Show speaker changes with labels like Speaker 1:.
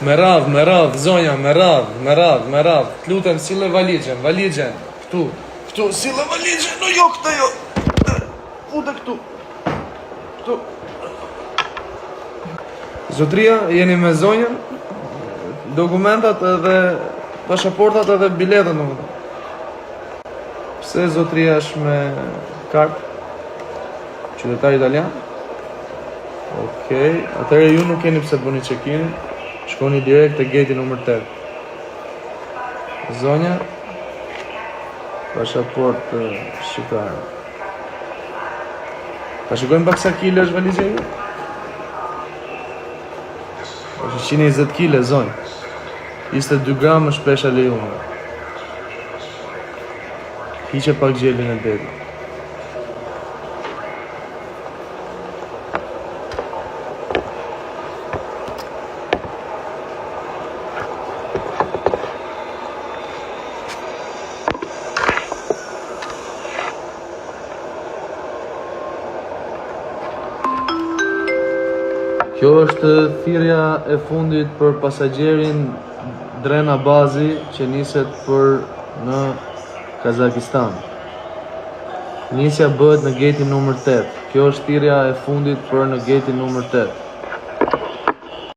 Speaker 1: Me radhë, me radhë, zonja, me radhë, me radhë, me radhë. Të lutem, sille valixhen, valixhen. Këtu, këtu, sille valixhen, no jo këtë jo. Fute këtu. Këtu. Zotria, jeni me zonjën, dokumentat edhe pashaportat edhe biletën, domethënë. Pse zotria është me kartë? Qytetar italian? Okej, atëherë ju nuk keni pse bëni check-in, shkoni direkt te gate numër 8. Zonja, pasaport shqiptare. Ta shikojmë pak sa kile është valixha ju? Është 120 kile, zonjë. 22 gram është pesha e lejuar. Hiqe pak gjelin e detit. Kjo është thirrja e fundit për pasagjerin Dren Abazi që niset për në Kazakistan. Nisja bëhet në gate-in numër 8. Kjo është thirrja e fundit për në gate-in numër 8.